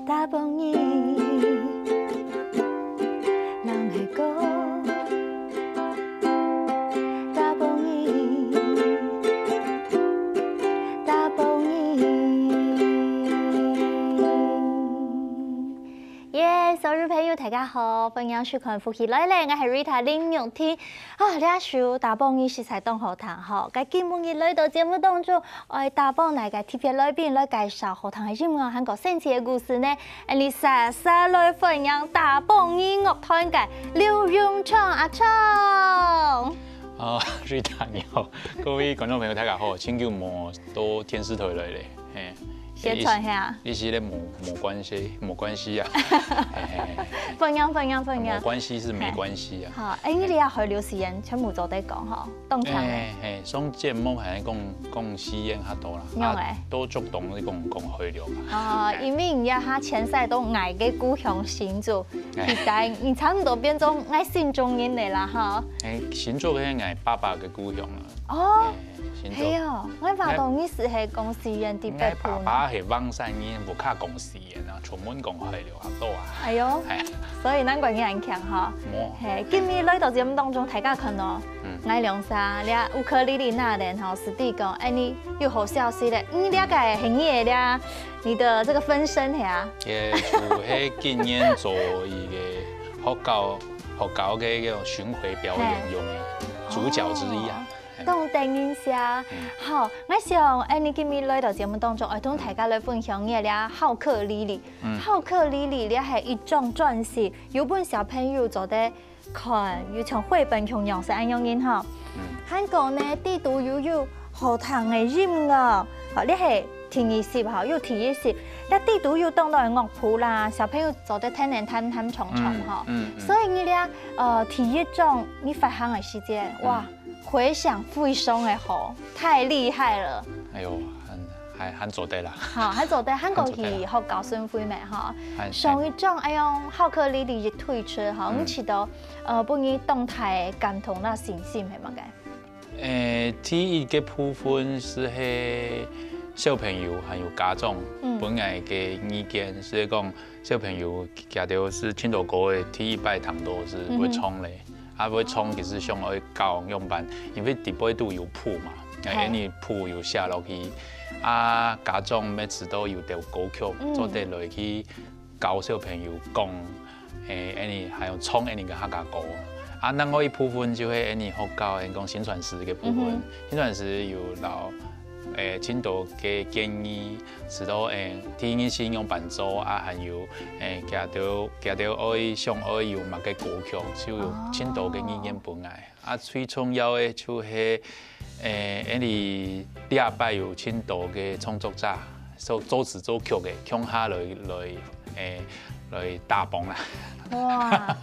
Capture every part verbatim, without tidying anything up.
打幫你，人个歌，打幫你，打幫你。耶，所有朋友大家好，歡迎收看《福氣來了》，𠊎係Rita林玉婷。啊，這首打幫你實在當好聽吼，該今晡日來到節目當中， 愛打幫哪个特別來賓來介紹好聽个音樂，還過神奇个故事呢？恁樣煞煞來歡迎打幫你樂團个劉永昌阿昌。啊，Rita你好，各位觀眾朋友大家好，真久無到電視台來咧，嘿。宣傳下。你是咧無無關係，無關係啊。嘿嘿嘿嘿。歡迎歡迎歡迎。無關係是沒關係啊。好，哎，你這下開錄時間全部做得講吼。 當長欸。欸，嘿，上節目還係講講四縣較多啦，仰仔？啊，都足多係講講海陸啊。哦，因為你這下遷徙到𠊎个故鄉新竹，欸。去待，你差不多變做𠊎新竹人了啦哈。欸，新竹係𠊎爸爸个故鄉啊。哦，欸，新竹。係哦，𠊎話到你係講四縣在北部呢。𠊎爸爸係橫山人，屋下講四縣啊，出門講海陸較多啊。哎喲，哎。所以難怪你恁強哈。無。嘿，今日來到節目當中，大家看到，嗯。𠊎兩儕這烏克麗麗那人吼，師弟講，哎，你有好消息咧，你這个係你个咧，你的這個分身係啊？也就係今年做一個學校，學校个一個巡迴表演用的主角之一啊。哦。 當得人惜。嗯。好，𠊎想，哎，你今日來到節目當中，愛同大家來分享你个好克里里。嗯。好克里里這係一張專輯，有分小朋友做得看，有像繪本共樣係恁樣个吼。嗯。還過呢，裡肚又有好聽个音樂，好，這係第二集吼，有第一集，這裡肚有當多个樂譜啦，小朋友做得彈彈彈彈唱唱吼。嗯，嗯，嗯。所以你這，呃，第一張你發行个時間，哇，嗯。 迴響非常个好，太厲害了。哎喲，還還還做得啦。好，還做得，還過去學校巡迴咩吼。還做得啦。還還上一張，哎喲，好克里里一推出吼，嗯。你試著，呃，分你當大个感動啦信心係麼个？欸，第一個部分係係小朋友還有家長，嗯。分𠊎个意見，係講 小朋友佢兜係盡多歌个第一擺聽到係會唱咧，嗯哼。啊會唱其實想愛教仰般，因為底背肚有譜嘛，哎。恁呢譜有寫落去，啊家長乜知道有兜歌曲，嗯。做得來去教小朋友講，欸，恁呢還有唱恁呢个客家歌。啊另外一部分就係恁呢學校，恁講薪傳師个部分，嗯哼。薪傳師有摎 欸，盡多个建議，知道欸，第一日係仰般做啊，還有欸，佢兜佢兜愛想愛有麼个歌曲，就有盡多个意見分𠊎。哦。啊最重要个就係欸，恁呢這擺有盡多个創作者，作作詞作曲个，共下來來欸，來打幫啦。哇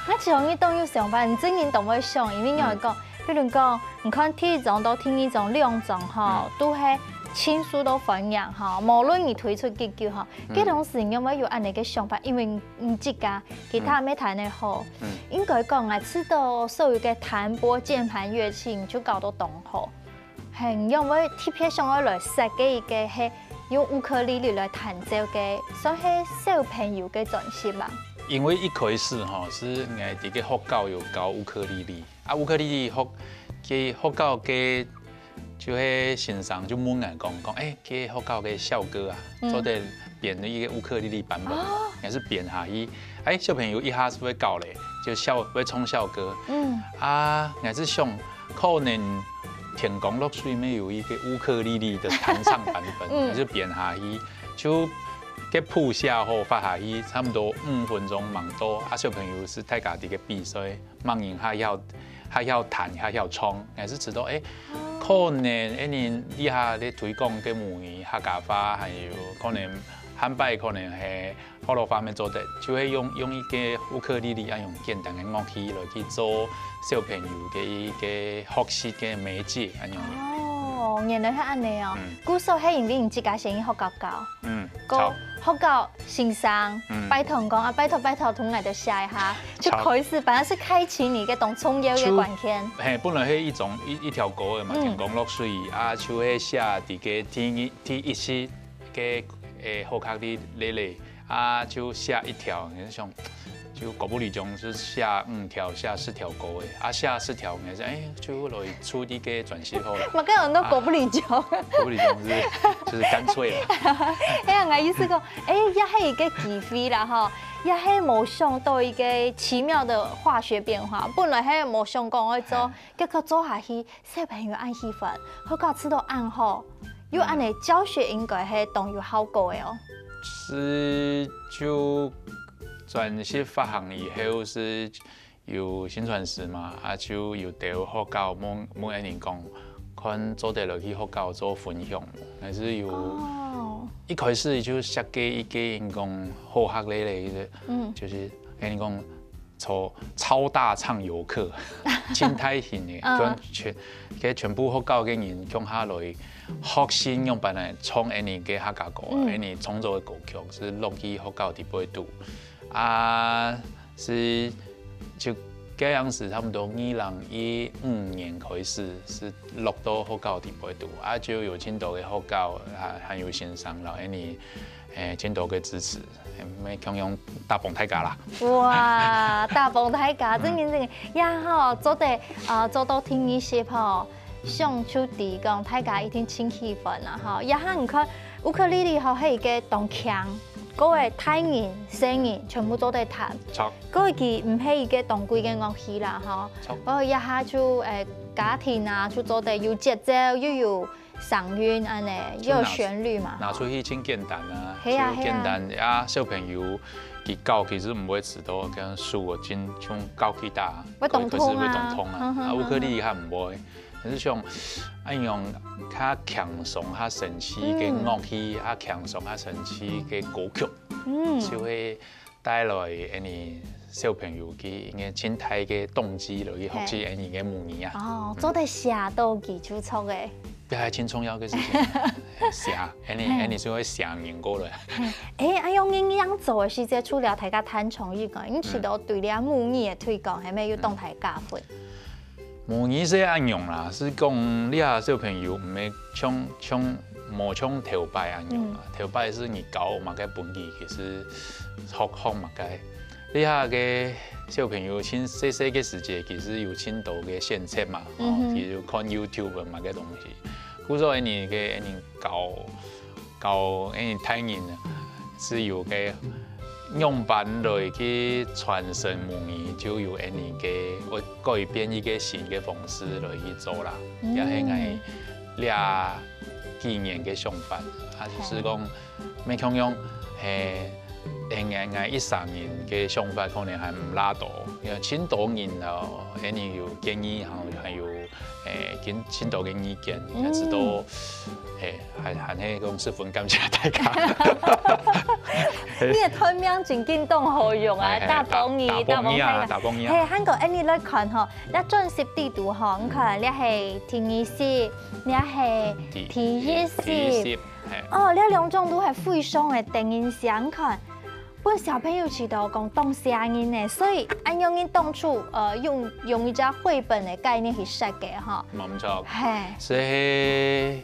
，𠊎知你當有想法，你真人當會想，因為你會講，嗯。比如講，你看第一張到第二張兩張吼，嗯。都係盡受到歡迎吼，無論你推出幾久吼，嗯。該當時你有無有恁呢个想法？因為你自家吉他乜彈得好，嗯。應該講，𠊎知道所有个彈撥鍵盤樂器，你就搞到當好。 係，你仰會特別想愛來設計一個係用烏克麗麗來彈奏个，算係小朋友个專輯嘛？因為一開始吼，係𠊎在該學校有教烏克麗麗，啊烏克麗麗學，該學校个就係先生就問𠊎講，講，欸，該學校个校歌啊，嗯。做得編一個烏克麗麗版本，哦。還係編下去，欸，小朋友一下子會搞咧，就校會唱校歌，嗯。啊，𠊎係想 可能天公落水乜有一個烏克麗麗个彈唱版本，嗯。就編下去，就該譜寫好發下去，差不多五分鐘吂到，啊小朋友係大家在該比賽，麼人較曉較曉彈較曉唱，𠊎係知道，欸，哦。可能恁呢這下在推廣个母語客家話，還有可能下擺可能係學老話乜做得，就係用，用一個烏克麗麗啊，用簡單个樂器來去做小朋友个一個學習个媒介，恁樣。哦，原來係恁樣哦。嗯。故所係因為你自家先去學校教，嗯，過著。學校先生，嗯。拜託講啊，拜託拜託，同𠊎兜寫一下，就著。開始，反而是開啟你个當重要个就關鍵。嘿，本來係一種，一，一條歌个嘛，嗯。天公落水啊，就係寫在个第一，第一次个，誒，好客个日子，啊，就寫一條，你想，就哥布林獎是寫五條，寫十條歌个，啊，寫十條，你想，誒，就來出一個專輯好了。嘛，跟人都哥布林獎。啊，哥布林獎是，就是乾脆啦。哎呀，𠊎意思講，誒，也係一個機會啦吼，也係無想到一個奇妙的化學變化，本來係無想講會做，嘿。結果做下去，小朋友恁喜歡，學校試著恁好，又恁樣教學應該係當有效果个哦。是，就專輯發行以後是有薪傳師嘛，啊，就有兜學校問，問𠊎兜講，看做得來去學校做分享無，還是有，哦。一開始就設計一個人講好客个咧，嗯。就是𠊎兜講 超，超大唱遊客，盡大型个，嗯。全，全，該全部學校个人共下來學習仰般來唱𠊎兜个客家歌啊，嗯。𠊎兜創作个歌曲，係落去學校底背肚。啊，係，就該樣時差不多二零一五年開始，係落到學校底背肚，啊，就有盡多个學校，啊，還有先生摎𠊎兜，誒，盡多个支持。 誒，乜共樣打幫大家啦。哇，打幫大家，嗯。真个真个，也好，做得，呃，做到第二集吼，想就知講大家一定盡喜歡啦吼。也下你看，烏克麗麗吼，係一個當輕，各位大人、細人全部做得彈。著。各位佢毋係一個當貴个樂器啦吼。著。不過也下就，誒，家庭啊，就做得有節奏，又有 聲韻恁樣，又有旋律嘛。拿出去盡簡單啊，係啊，就簡單啊，小朋友佢教其實毋會遲到，跟書我盡像教吉他，會當痛啊。可以，可是會當痛啊。嗯哼，啊，烏克麗麗還毋會，但是像，啊，用較輕鬆、較神奇个樂器，嗯。啊，輕鬆、較神奇个歌曲，嗯。就會 帶來𠊎兜小朋友佢應該盡大个動機落去學習𠊎兜个母語啊。哦，做得寫到佢就著个。這還盡重要个事情，寫，𠊎兜，𠊎兜就會寫人過來。誒，恁樣恁樣做个時節，除了大家彈唱以外，你試著對這母語个推廣，係無有當大加分？ 無，意思係恁樣啦，係講這下小朋友毋係像，像，無像頭擺恁樣啦。嗯。頭擺係你教麼个本事，其實學，學麼个。這下个小朋友盡細細个時節，其實有盡多个選擇嘛，吼，嗯哼。比如看YouTube麼个東西。故所𠊎兜个，𠊎兜教 教𠊎兜大人啊，係有个仰般來去傳承母語，就有恁樣个，會改變一個新个方式來去做啦。嗯。也係𠊎這幾年个想法，啊，就係講，嘿。無共樣，嘿，𠊎，𠊎一儕人个想法可能還毋罅多，因為盡多人哦，恁樣有建議，還有，還有 誒，盡，盡多个意見，嗯。也知道，誒，還，還係講十分感謝大家。你个團名真經當好用啊，哎，哎，打，打幫你，打，打幫你啊，打幫大家。打幫你啊。嘿，還過恁樣來看吼，這專輯底肚吼，你看，這係第二集，這係第，第一集。第一集，嘿。哦，這兩種都係非常个得人惜，你看， 分小朋友試著講當寫人呢，所以恁樣人當初，呃，用，用一隻繪本个概念去設計吼。無錯。嘿。係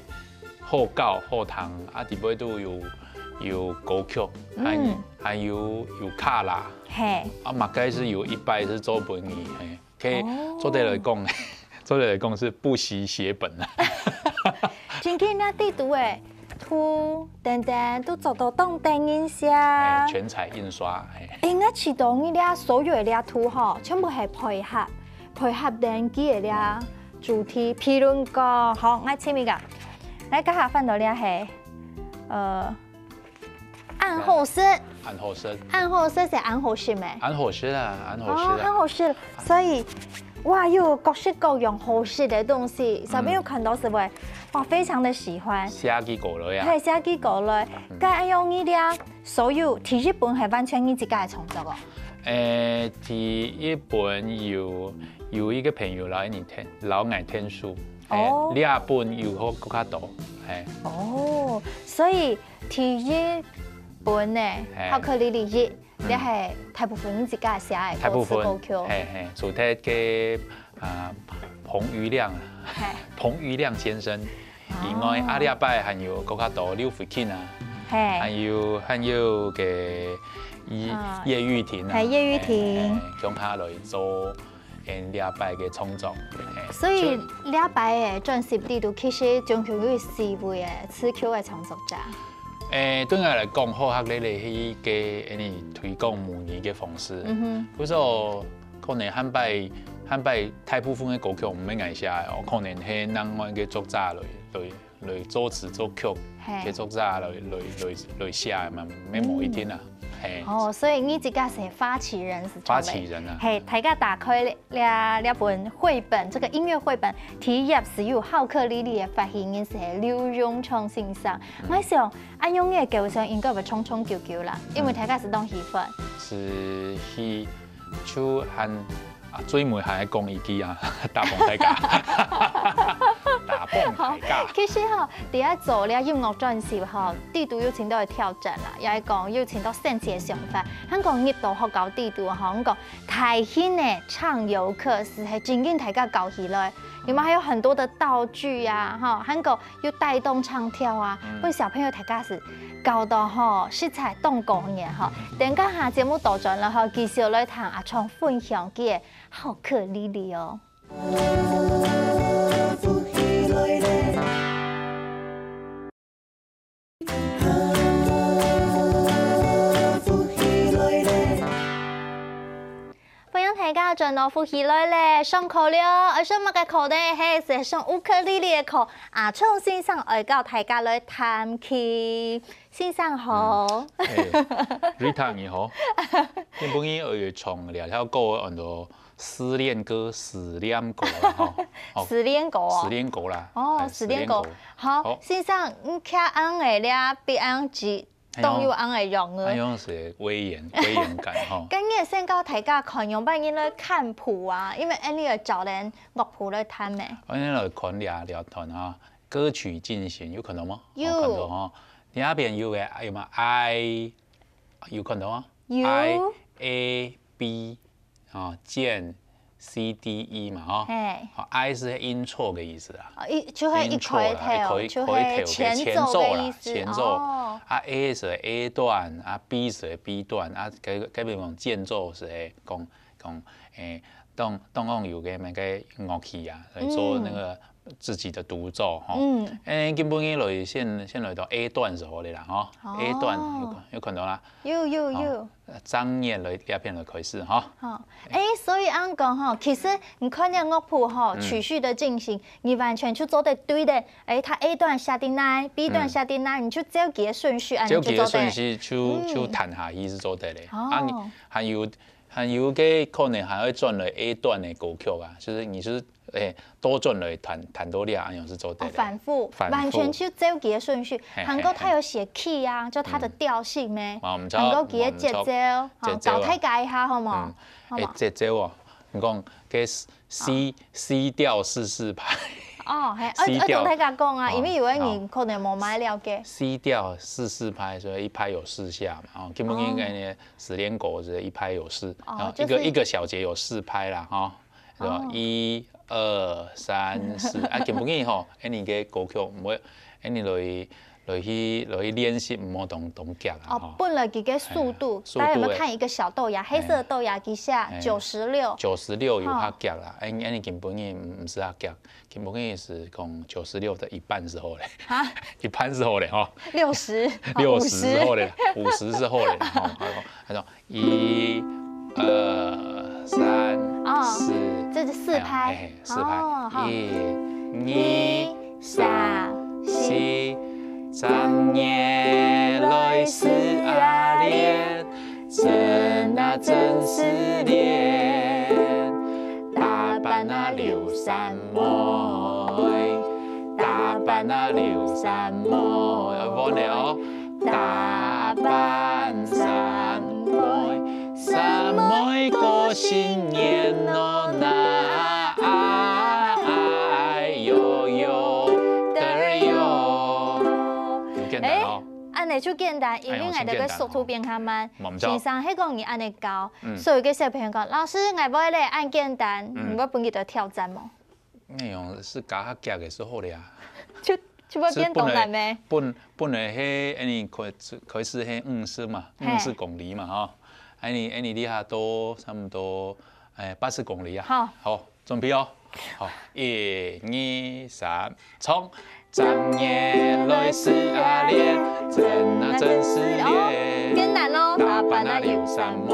好搞好聽，啊，底背都有，有歌曲，還，嗯。還有，有卡拉。嘿。啊，麼个係有一擺係做分你，嘿。 可以，哦。做得來講，做得來講係不惜血本啊。真經啊，底肚个圖等等都做到當得人惜。哎，全彩印刷，哎。哎，𠊎試著你這所有个這圖吼，全部係配合，配合等佢个這主題，譬如講，好，𠊎請你講，來，這下翻到這係，呃， 恁好食。恁好食。恁好食係恁好食咩？恁好食啊，恁好食啊。哦，恁好食，所以，哇，有各式各樣好食个東西，小朋友看到係會，哇，非常的喜歡。寫起歌來啊。係，寫起歌來。該恁樣你這所有第一本係完全你自家个創作哦？誒，第一本有，有一個朋友摎𠊎𢯭，摎𠊎𢯭手，哦。誒，這本有好，閣較多，誒。哦，所以 第一本呢，嘿。巧克力里一，嗯。這係大部分你自家寫个歌詞歌曲。大部分，嘿，嘿，除忒个，啊，彭于亮啊，嘿。彭于亮先生以外，哦。啊，這擺還有閣較多劉慧卿啊，嘿。還有，還有个葉，啊。葉玉婷啊，嘿，葉玉婷。嘿，嘿，共下來做 𠊎這擺个創作。嘿，所以就這擺个專輯裡肚，其實總共有四位个詞曲个創作者。誒，對𠊎來講，好客里里係一個恁呢推廣母語个方式。嗯哼。故所可能下擺，下擺大部分个歌曲毋係𠊎寫个哦，可能係另外个作者來，來 來作詞作曲，嘿。个作者來，來，來，來寫个嘛，也無一定啊。嗯。嘿。哦，所以你自家係發起人係著个。發起人啊。嘿，大家打開這，這本繪本，這個音樂繪本，第一頁係有巧克力里个發起人係劉永昌先生。嗯。𠊎想，恁樣个歌聲應該會長長久久啦，因為大家係當喜歡。嗯。係，係，就還 啊，最尾還愛講一句啊，打幫大家。打幫大家。其實吼，在這做這音樂專輯吼，裡肚有盡多个挑戰啦，也係講有盡多新奇个想法。還講入到學校裡肚吼，講大型个唱遊課係，係真正大家搞起來，你們還有很多的道具啊，吼，還講 又帶動唱跳啊，嗯。分小朋友大家係搞到吼，實在當過癮吼。等一下節目倒轉了吼，繼續來聽阿昌分享佢个巧克力里哦。歡迎大家轉到福氣來了，上課了，愛上麼个課呢？係，係上烏克麗麗个課。阿聰先生愛教大家來彈琴。先生好。嗯。誒，Rita你好。今晡日愛唱這條歌安到失戀歌、思念歌啦，吼。哦，失戀歌哦。失戀歌啦。哦，哎，失戀歌。失戀歌。好，好。先生，你徛恁个這，比恁个 當有恁个樣哦。哎喲，恁樣係威嚴，威嚴感吼。今日先教大家看，仰般人來看譜啊，因為恁樣會教人樂譜來彈咩？恁樣來看這條段啊，歌曲進行，有看到嗎？有。哦，看到吼。你那邊有个，有嗎？I，有看到嗎？有。I，A，B， 啊，鍵，C D E嘛，吼。嘿。好，I是音錯的意思啊。哦，一，就係一開頭，音錯啦，一開，就係前奏的意思。開頭的前奏啦，前奏。哦。啊，A是A段，啊，B是B段，啊，該，該邊講間奏是講，講，誒，當，當用有个那個樂器啊，來做那個 自己的獨奏，吼。嗯。誒，今晡日來先，先來到A段就好了啦，吼。哦。A段有看，有看到啦？有，有，哦，有。呃，張燕來這片來開始，吼。好。誒，所以恁講吼，其實你看這樂譜吼，嗯。曲序的進行，你完全就做得對的。誒，它A段寫在哪，B段寫在哪，嗯。你就照佢个順序，啊，照佢个順序就，你就做得。嗯。就彈下去係做得的。哦。啊，你還有 還有个可能還會轉來A段的歌曲啊，就是你是，誒，倒轉來彈，彈到這，恁樣係做得的。哦，反覆，反覆。完全就照佢个順序。嘿，還過它有寫key啊，嘿，嘿。就它的調性咩？嗯。啊，毋著，還過佢个節奏，毋著，吼，節奏啊。教大家一下好無？嗯。好無？誒，節奏哦，你講，該C，啊。C調四四拍。哦，嘿，C調。愛，愛同大家講啊，哦。因為有个人可能無麼了解。哦。C調四四拍，所以一拍有四下嘛，哦，基本應該呢，哦。 十連鼓是一拍有四，哦，啊，就是一個，一個小節有四拍啦，哈，是吧？哦。一、二、三、四，啊，基本上吼，恁樣个歌曲毋會，恁樣來，來去，來去練習，毋好當，當遽啊，哦，吼。本來佢个速度，哎，速度的。大家有沒有看一個小豆芽，黑色的豆芽底下，哎，九十六。九十六有較遽啦，吼。哎，恁樣基本上毋，毋使較遽。 基本上係講九十六的一半係好咧。哈？一半係好咧，吼。六十，六十係好咧，五十係好咧，吼。佢講，佢講，一、二、三、哦，四，這是四拍。哎，哎，四拍。哦，好。一、二、三、四，三月來四啊連。真失恋，打扮啊刘三妹，打扮啊刘三妹，要換了哦。打扮三妹，三妹過新年咯呐，哎喲喲，嘚儿喲。有簡單哦。 恁呢就簡單，因為𠊎兜个速度變較慢。哎喲，真簡單哦。無毋著。先生，係講你恁呢教，嗯。所有个小朋友講：「老師，𠊎會咧，恁簡單。」嗯。你會分佢兜挑戰無？內容係加較遽个時候了呀。就，就會變當難咩？係本來，本，本來係，恁呢開始，開始係五十嘛，嘿。五十公里嘛，吼。恁呢，恁呢，這下都差不多，哎，八十公里啊。好。好。 準備哦。好，一、二、三，唱。正月來食啊蓮，真啊真失戀。哦，變難咯。打扮啊劉三妹，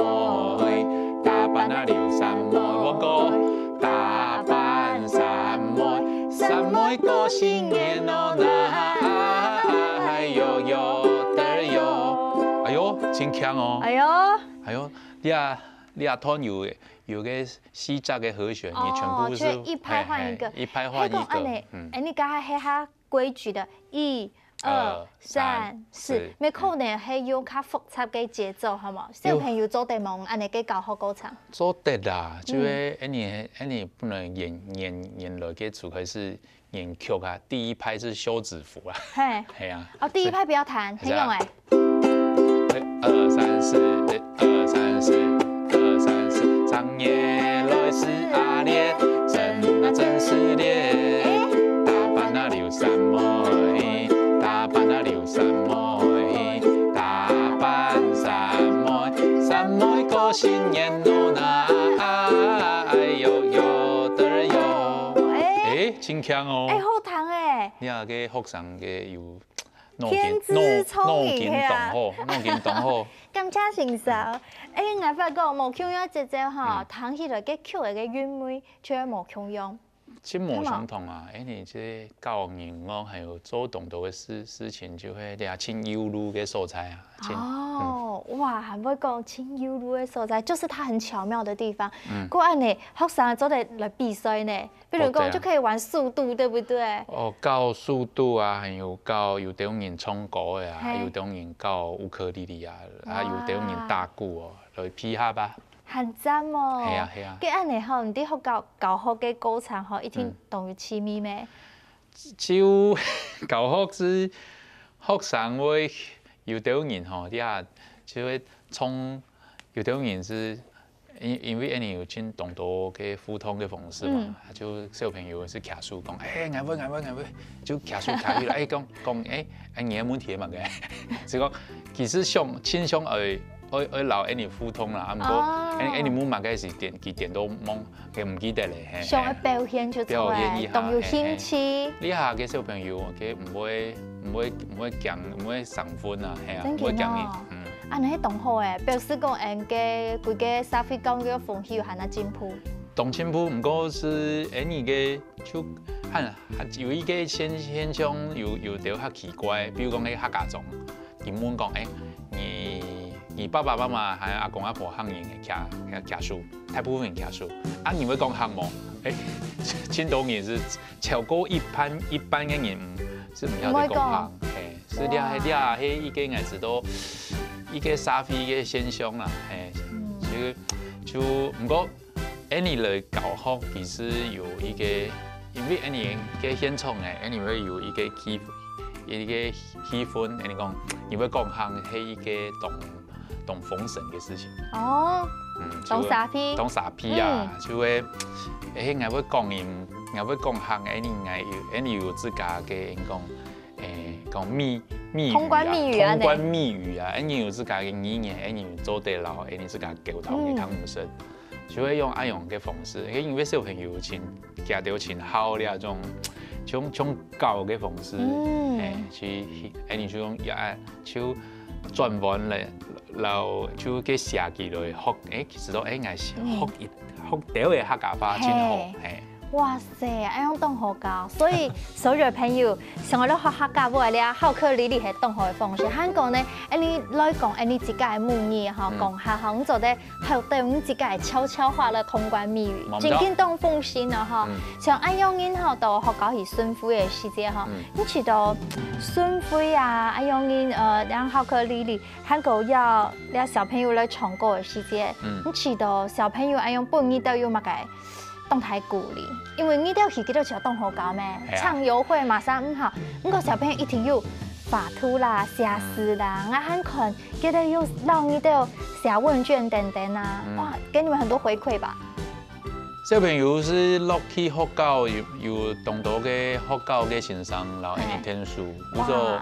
打扮啊劉三妹，換過。打扮三妹，三妹過新年咯，那哎喲喲，嘚兒喲。哎喲，真強哦。哎喲。哎喲，這，這段有，有个四隻个和弦，你全部是，哦，就一拍換一個。嘿，嘿，一拍換一個。係講恁呢，嗯。哎，你剛才係較規矩的，一、二、二、三、三、四，四。乜可能係用較複雜个節奏，好無？小朋友做得無恁呢个教學過程？做得啦，就係，嗯。恁呢，恁呢本來原，原，原來个就開始原曲啊，第一拍係休止符啊。嘿。係啊。哦，第一拍不要彈，係啊。很勇哎。 二三四，二三四，二三四，正月來食啊蓮，真啊真失戀。打扮啊劉三妹，打扮啊劉三妹，打扮三妹，三妹過新年咯，那哎喲喲，嘚兒喲。哎。哎，真強哦。哎，好聽哎。你啊，个學生个有 腦筋，天資聰穎，腦，腦筋當好，係啊。腦筋當好。感謝先生。哎，𠊎發覺無共樣个節奏吼，嗯。聽起來个曲个韻味就會無共樣。真無相同啊！哎，你這教人樂還有做當多个事，事情，就會這真有路个所在啊，真，嗯。哦，哇，還會講真有路个所在，就是它很巧妙的地方。嗯。過恁呢，學生做得來比賽呢。 比如講，哦，對啊。就可以玩速度，對不對？哦，教速度啊，還有教有兜人唱歌个啊，嘿。有兜人教烏克麗麗啊，啊，哇。有兜人打鼓哦，來配合啊。很讚哦。係啊，係啊。該恁呢吼，你在學校教學个過程吼，一定，嗯。當有趣味咩？就教學係學生會有兜人吼，這下就會從 有兜人係因，因為恁呢有盡當多个互動个方式嘛，嗯。啊，就小朋友係舉手講，哎，𠊎會，𠊎會，𠊎會，就舉手舉起來，哎，講，講，哎，哎，你个問題係麼个？就講，其實想，盡想愛，愛，愛摎恁呢互動啦，啊，毋過，哦。恁呢，恁呢問麼个時點，佢點都忘，佢毋記得咧，嘿，想愛表現就出來，表現一下，當有興趣。嘿，嘿。這下个小朋友，佢毋會，毋會，毋會驚，毋會生份啊，係啊，真个哦。毋會驚你，嗯。 啊，恁呢當好欸，表示講，𠊎个歸个社會教育風氣有還較進步。當進步，毋過係，欸，你个就還，還有一个現，現象有，有兜較奇怪，比如講，該客家庄，佢問講，欸，你，你爸爸媽媽還有阿公阿婆客人个家，家，家屬，大部分人家屬，啊，你會講客無？欸，盡多人係 超過一半，一半个人，嗯，係毋曉得講客，毋會講。嘿，係這，哇。這係一个𠊎知道一个社會个現象啦，嘿，嗯。就，就，毋過，恁呢來教學其實有一个，因為恁呢个現場欸，恁呢會有一个氣，一个氣氛，恁呢講，你會講客係一个當 當風神个事情。哦，嗯，當沙鼻。就當沙鼻啊，嗯。就會，欸，𠊎會講人，𠊎會講客，欸，你𠊎有，欸，你有自家个，講，欸，講秘，秘語啊，通關密語啊，通關密語啊，欸，你有自家个語言，欸，你做得摎，欸，你自家溝通个，嗯。聽毋識。就會用恁樣个方式，欸，因為小朋友盡，佢兜盡好這種，像，像教个方式，嗯。欸，去，欸，你就用，也，就 轉彎咧，然後就去寫起來學，欸，其實都，欸，𠊎學一，嗯。學兜个客家話真好，嘿。嘿。哇塞，恁樣當好搞！所以所有个朋友，想愛來學客家話咧，好客Lily係當好个方式。還過呢，恁樣來講，恁樣自家个母語吼，講下吼，你做得學到你自家个悄悄話來通關密語，真經當放心哦吼。像恁樣人吼，到學校去巡迴个時節吼，你知道巡迴啊，恁樣人呃，然後好客Lily，還過要這小朋友來唱歌个時節，你知道小朋友恁樣分你兜有麼个 當大鼓勵，因為你兜去，佢兜就當好搞咩，唱遊會嘛，啥毋好。毋過小朋友一定有畫圖啦、寫詩啦，𠊎還看佢兜有摎你兜寫問卷等等啊，哇，給你們很多回饋吧。小朋友係落去學校有有當多个學校个先生，然後恁樣聽書，比如說，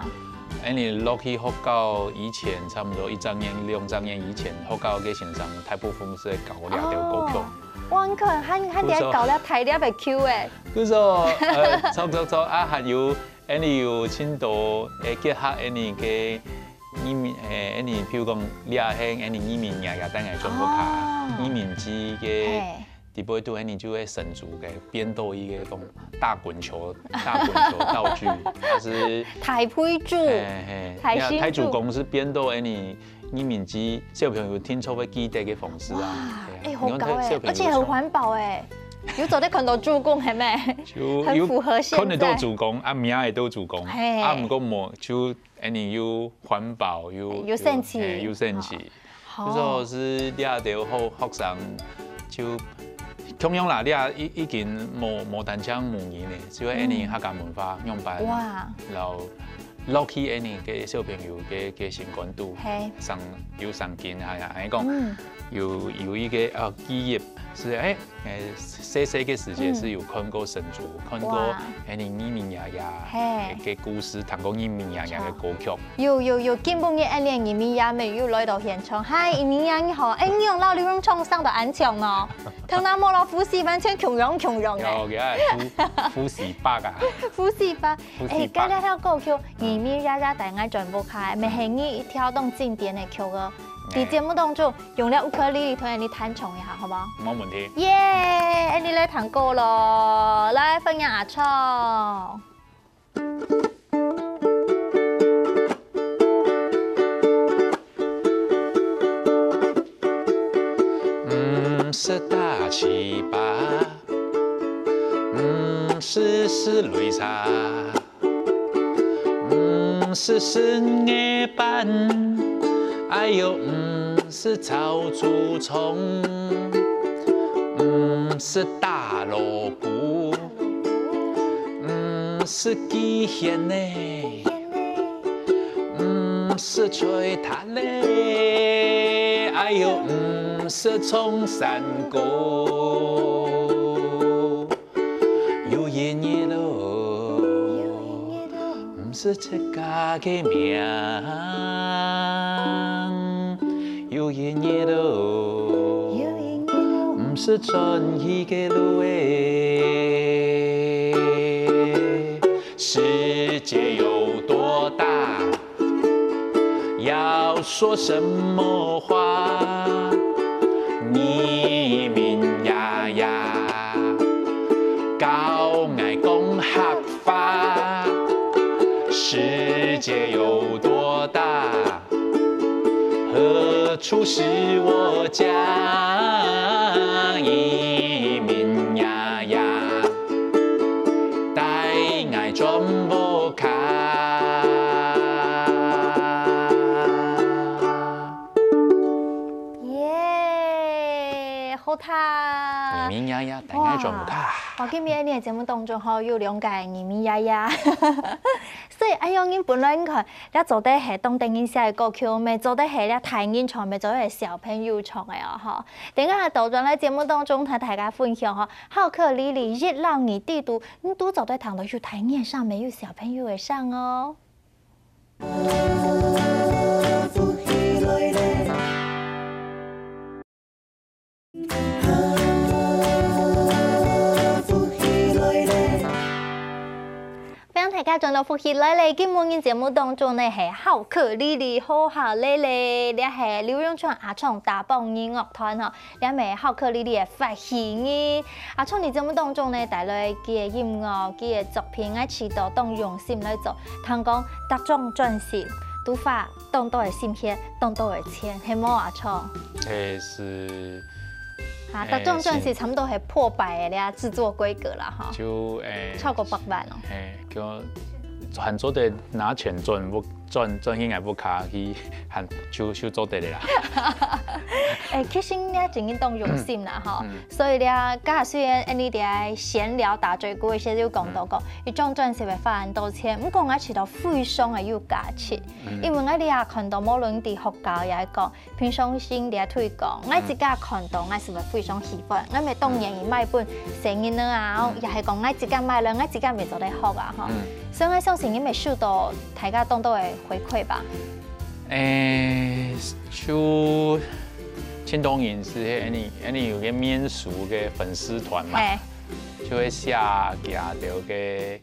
恁樣落去學校以前，差不多一兩年、兩三年以前，學校个先生大部分係搞這兜歌曲。 哇，你看，還還在搞了大粒个球誒。就說，呃，著著著啊，還有，恁樣有盡多，誒，結合恁樣个移民，誒，恁樣，譬如講，這係恁樣移民爺爺帶𠊎轉屋下，移民記个，底背肚恁樣就會生出个變到一個講大滾球，大滾球道具，它是大配柱，嘿嘿，大新柱，大主公是變到恁樣 移民記小朋友定著會記得个方式啊。哇，哎，好搞哎，而且很環保哎，有做得看到主公，係無？就很符合現在。看得到主公，啊，名也都主公，嘿，啊，毋過無就恁樣又環保又又生趣，嘿，又生趣。就說係這兜好學生就共樣啦，這已已經無無單淨母語呢，就係恁樣客家文化樣般，哇，然後 落去恁樣个小朋友个个心肝肚，係，生有生根，係啊，恁樣講，有有一個呃記憶係誒誒細細个時節係有看過生珠，看過恁樣移民爺爺个故事，聽過移民爺爺个歌曲。有有有，今晡日恁樣移民爺姆又來到現場，嗨，移民爺你好，誒，你用老劉榮唱生到恁像哦，聽那麼老夫妻完全共樣共樣誒。有，佢係夫夫妻伯啊，夫妻伯。 誒，該這條歌曲，移民爺爺帶𠊎轉屋下，乜係你一條當經典个曲哦。在節目當中，用這烏克麗麗同你彈唱一下，好無？無問題。耶，你來彈歌囉，來，歡迎阿超。 毋係打粢粑，毋係食擂茶，毋係食艾粄，哎喲，毋係炒豬腸，毋係打鑼鼓，毋係寄蜆仔。 毋係菜塔仔，哎喲，毋係唱山歌。有一日哦，毋係自家个名，有一日哦，毋係轉去个路仔。 世界有多大，要說什麼話？移民爺爺教𠊎講客話。世界有多大？ 何處是我家？移民爺爺帶𠊎轉屋下。耶，好聽！移民爺爺帶𠊎轉屋下。哇，今晡日个節目當中吼，有兩個移民爺爺。 所以，哎喲，人本來你看，這做得係當得人惜个歌曲，乜做得係這大人唱，乜做得係小朋友唱个哦，吼。等下倒轉來節目當中，同大家分享吼，好客麗麗一摎二底肚，你都做得聽到有大人个聲，乜有小朋友个聲哦。 歡迎大家轉到福氣來了，今晡日節目當中呢係巧克力好哈咧咧，這係劉永川阿昌打拚音樂團吼，這係巧克力个發起人。阿昌在節目當中呢帶來佢个音樂、佢个作品，𠊎試著當用心來做，聽講逐張專輯都花當多个心血，當多个錢，係無阿昌？誒，是。啊，誒，逐張專輯差不多係破百个咧，製作規格啦哈。就誒，超過百萬哦。誒，叫還做得拿錢轉屋轉轉去𠊎屋下去，還就就做得了啦。誒，其實你真正當用心啦哈，所以咧，剛才雖然你在閒聊打嘴鼓个時候有講到講，一張專輯會花很多錢，毋過𠊎試著非常个有價值，因為𠊎這下看到無論在學校也講，平常心个推廣，𠊎自家看到，𠊎係會非常喜歡。𠊎乜當願意買分細人仔啊，也係講𠊎自家買了，𠊎自家乜做得學啊，吼。所以𠊎相信你乜收到大家當多个回饋吧。誒，就盡多人係恁樣，恁樣有个面書个粉絲團嘛，就會寫佢兜个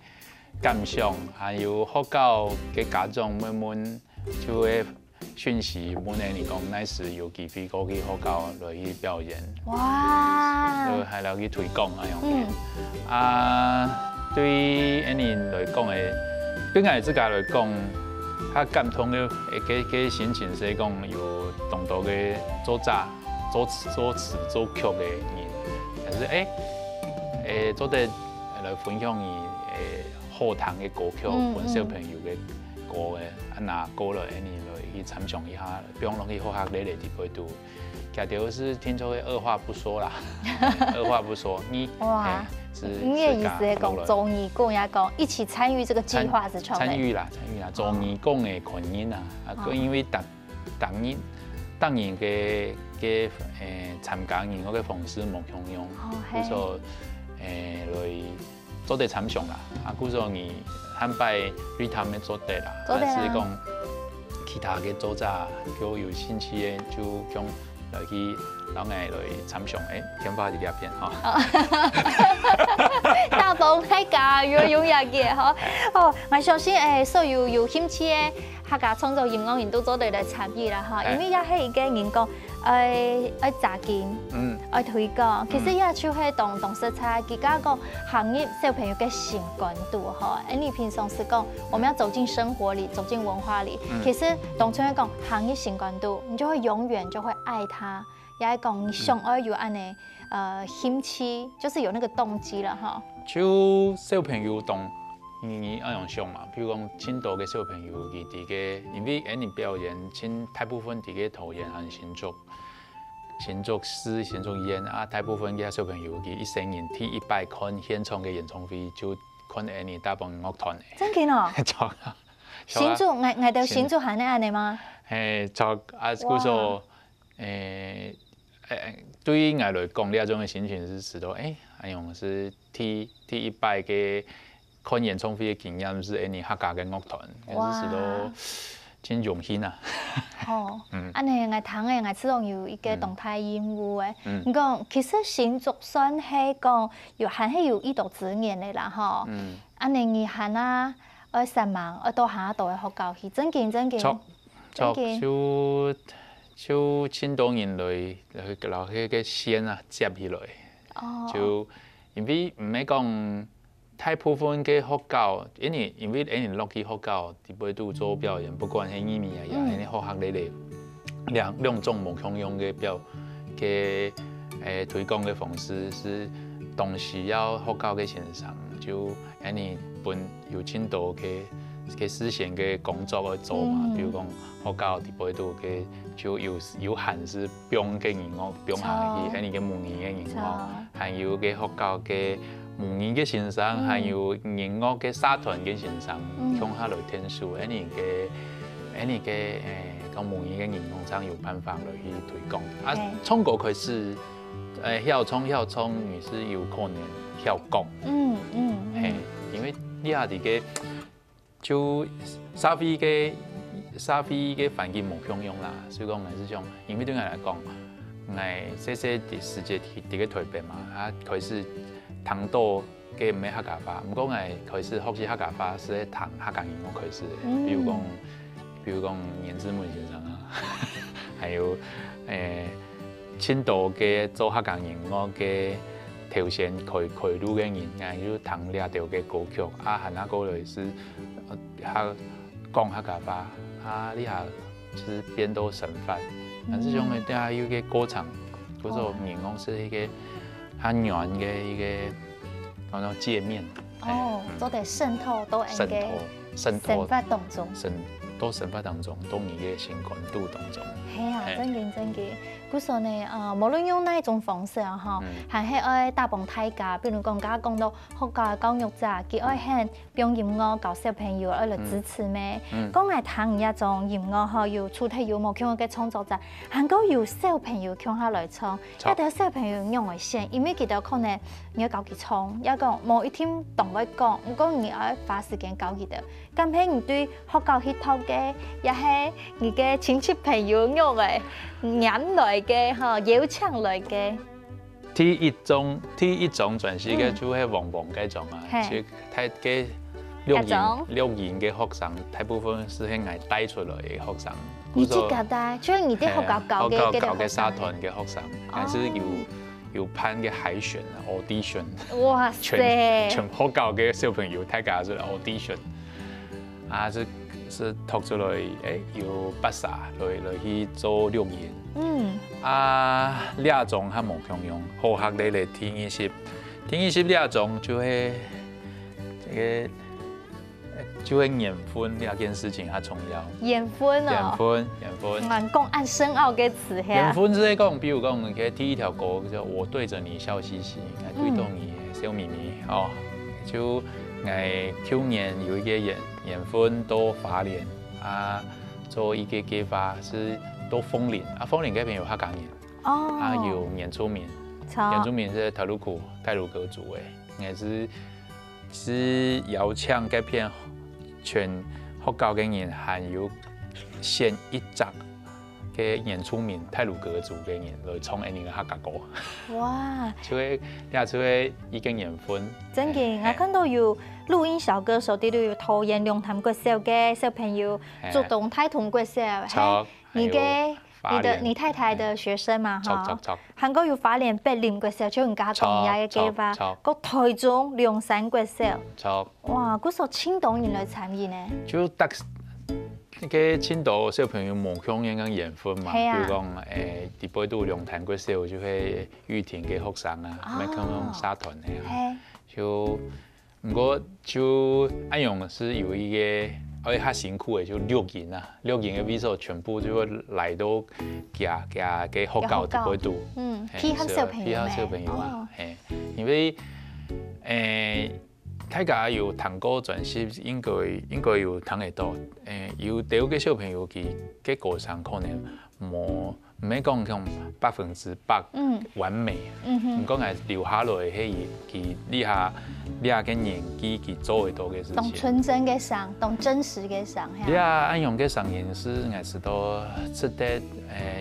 感想，還有學校个家長問問，就會 訊息問𠊎等講，哪時有機會過去學校來去表演，哇，就還來去推廣恁樣个。嗯，啊，對𠊎等來講个，對𠊎自家來講，較感動个个个心情係講有當多个作者、作詞、作詞作曲个人，但是誒誒做得來分享你誒好聽个歌曲，分小朋友个歌个，啊拿過來恁樣來去參詳一下。 放落去好客个个地方都，佢兜係聽說个二話不說啦，二話不說，你哇，嘿，係你个意思係講做義工也講一起參與這個計劃係創參與啦，參與啦，做義工个概念啊，啊，因為逐逐人逐人个个誒參加義工个方式無共樣，哦，嘿，所以誒來 做得參詳啦。啊，故所你下擺Rita乜做得啦，做得啊，還係講其他个作者有有興趣个，就講來去摎𠊎來參詳。誒，電話在這片吼。大風太大，有有影个吼。哦，𠊎相信誒，所有有興趣个客家創作音樂人都做得來參與啦吼，因為也係一個人講 愛愛扎根，嗯，愛推廣。其實也就係當當實在，佢講講行入小朋友个心肝肚吼。誒，你平常時講，我們要走進生活裡，走進文化裡。其實當初講行入心肝肚，你就會永遠就會愛他，也係講你想愛有恁樣，呃，興趣，就是有那個動機了哈。就小朋友當 你你恁樣想嘛，比如講，盡多个小朋友佢在个，因為恁樣表演，盡大部分在个桃園還新竹，新竹市、新竹縣啊，大部分个小朋友佢一生人第一擺看現場个演唱會，就看恁樣大幫樂團。真个哦？著啊，新竹，𠊎𠊎兜新竹還恁樣嗎？嘿，著啊，故所，誒誒，對𠊎來講，這種个心情係知道，誒，恁樣係第第一擺个 看演唱會个經驗係恁樣客家个樂團，也係知道真榮幸啊。吼，嗯，恁樣𠊎聽誒，𠊎知道有一個當大任務誒。嗯，你講其實新竹算係講有還係有一多資源个啦吼。嗯，恁樣你還啊愛煞猛，愛到還多个學校去，正經正經，著著，就就盡多人來來摎該个線啊接起來，哦，就因為毋係講 大部分个學校，因為因為𠊎等落去學校，底背都做表演，不管係藝文啊，也係學校類个，兩兩種無共樣个表个誒推廣个方式，係當需要學校个先生，就𠊎等本有盡多个个事先个工作愛做嘛，比如講學校底背都个就有有限係 放个音樂，放下去，著，恁樣个母語个音樂，著，還有个學校个母語个先生，還有音樂个社團个先生，共下來𢯭手，恁樣个恁樣个誒，講母語个音樂正有辦法來去推廣。啊，唱歌開始，誒，曉唱曉唱，你係有可能曉講，嗯嗯，嘿，因為你也知个 就社會个社會个環境無共樣啦，所以講𠊎係想，因為對𠊎來講，𠊎細細个時節在在个台北嘛，啊開始聽到个毋係客家話，毋過𠊎開始學習客家話係聽客家音樂開始个，比如講，比如講顏志文先生啊，還有誒，盡多个做客家音樂个頭先開開路个人，𠊎就聽這兜个歌曲啊，還過來係呃客講客家話啊，這下就係變到生活，但是因為這下有个過程，故所人講係一个較軟个一个，叫做界面。哦，做得滲透到人个滲透，滲透生活當中。生到生活當中，到你个情感度當中。係啊，真个真个。故所呢，呃，無論用哪一種方式啊，吼，還係愛打幫大家，比如講，剛剛講到學校个教育者，佢愛喊放音樂教小朋友，愛來支持咩？講來聽一種音樂吼，有除忒有無共个創作者，還過有小朋友共下來唱，這兜小朋友仰會選，因為佢兜可能你愛教佢唱，也講無一定當會講，毋過你愛花時間教佢兜。 敢係你對學校去讀个，也係你个親戚朋友約个，拈來个，吼，邀請來个。第一張，第一張專輯个就係黃黃該張啊，係其實佢个錄該張音，錄音个學生，大部分係係𠊎帶出來个學生。你自家帶，就係你在學校教个，係啊學校个个教个社學生。團个學生，還係有有辦个海選啊，audition，哇全塞！全學校个小朋友，大家係audition，啊，係係讀出來，誒，有八儕來來去做錄音。嗯，啊，這種較無共樣，好客咧咧第二集，第二集這種就係這个就係緣分這件事情較重要。緣分哦，緣分，緣分。蠻講恁深奧个詞緣係。分係講，比如講，你个第一條歌叫《我對著你笑嘻嘻》，𠊎對到你笑眯眯哦，就𠊎舊年有一个緣緣分到花蓮啊，做一个計畫係到鳳林啊，鳳林該片有客家人，啊哦，有原住民，好原住民係太魯閣太魯閣族个，𠊎係係邀請該片全學校个人，還有選一隻个原住民太魯閣族个人來唱𠊎等个客家歌，哇，就係也就係一个緣分。真个，我看到有錄音小歌手，裡頭有桃園龍潭國小个小朋友，係竹東大同國小，著，你个還有花蓮你的你太太的學生嘛，哈著著，著還過有花蓮北林國小，就你剛剛講个計畫，著著過台中龍山國小，著，哇，故所盡多人來參與呢。就大該盡多小朋友無共樣个緣分嘛，係啊比如講，誒，底背都龍潭國小就係玉婷个學生啊，哦乜共樣社團个啊，嘿，就毋過就恁樣係有一个，誒，較辛苦个就錄音啊，錄音个位所全部就會來到佢佢个學校底背都。嗯，嘿配合小朋友咩？配合小朋友啊哦，嘿，因為誒，大家有聽過專輯，應該應該有聽得到，誒，有兜个小朋友佢个歌聲可能無毋係講像百分之百嗯完美，嗯哼，毋過𠊎留下來係佢佢這下這个年紀佢做得到个事情。當純真个聲，當真實个聲，你啊，恁樣个聲音係𠊎知道值得誒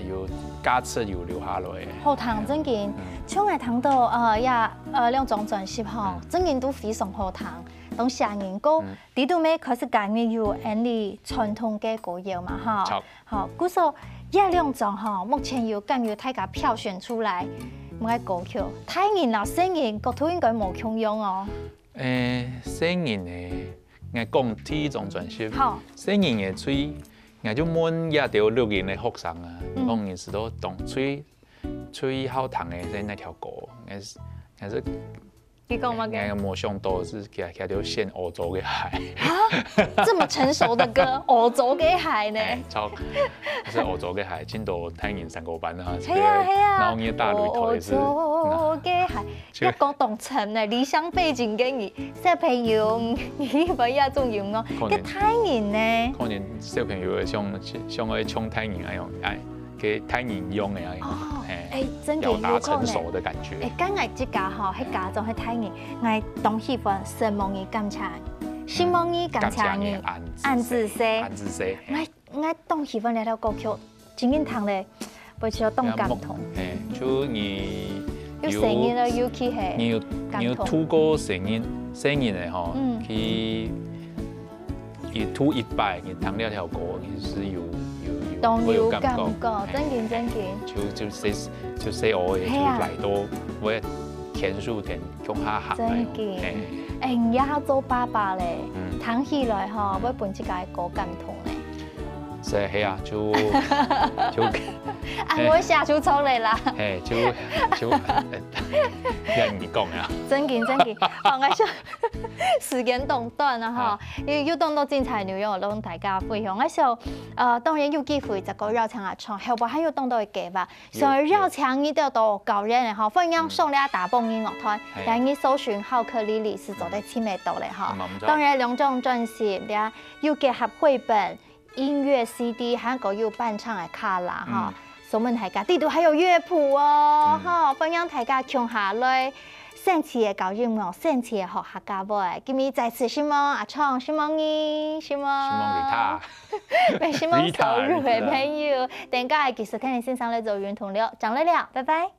有價值有留下來个。好聽真个，像𠊎聽到呃呀呃兩張專輯吼，真个都非常好聽，當寫人歌，裡肚尾開始加入有恁呢傳統个歌謠嘛哈。著好，故所這兩張吼，目前有敢有大家票選出來，麼个歌曲，大人摎細人角度應該無共樣哦。誒，細人个，𠊎講第一張專輯，好，細人个最，𠊎就問這兜錄音个學生啊，嗯講你知道當最最好聽个係哪條歌？𠊎係𠊎係你講麼个？𠊎無想到係佢佢兜選歐洲个海。這麼成熟的歌，歐洲个海呢？誒，著，係歐洲个海，盡多大人山歌班啊，係啊係啊，然後你大驢頭也是，歐洲个海，就要講當深呢，離鄉背景个你，小朋友，你喜歡這種音樂，可能个大人呢？可能小朋友會像像愛像大人那樣，哎，个大人用个那樣，哦，哎，哎，真个表達有可能。成熟的感覺。哎，敢𠊎自家吼，係家長係大人，𠊎當喜歡承蒙你感謝，承蒙你感謝你，感謝你，恁仔細。恁仔細。𠊎𠊎當喜歡這條歌曲，真正聽咧，會覺得當感動。哎，就你有生日个，尤其係你有你有感動。渡過生日生日个吼，嗯。去去渡一擺，你聽這條歌，其實有有有當有感覺，會有感覺，嘿，正經正經。就就細就細个就係啊。來到，會牽手牽共下行來哦，正經。嘿。哎，你也做爸爸咧，嗯。聽起來吼，嗯。會分自家个歌感動咧。 所以係啊，就就啊，我寫出錯了啦。嘿，就就，呃，這你講呀。正經正經，好，𠊎想時間當短啊哈，啊。又又當多精彩內容，同大家分享。𠊎想，呃，當然有機會再過邀請阿昌，後背還有當多个計劃，有，想要邀請你兜到高原个哈，歡迎上這大蹦音樂團，嘿。來你搜尋浩克里里斯做得尋得到个哈。嗯，當然兩張專輯，這有結合繪本、 音樂C D，還過有伴唱个卡拉哈。嗯。所以大家，裡肚還有樂譜哦，嗯。哈，歡迎大家共下來，生趣个搞音樂，生趣个學客家話。今日再次承蒙阿昌，承蒙你，承蒙。承蒙Rita。也承蒙所有个朋友。等下繼續聽你先生來做運動了，正來尞，拜拜。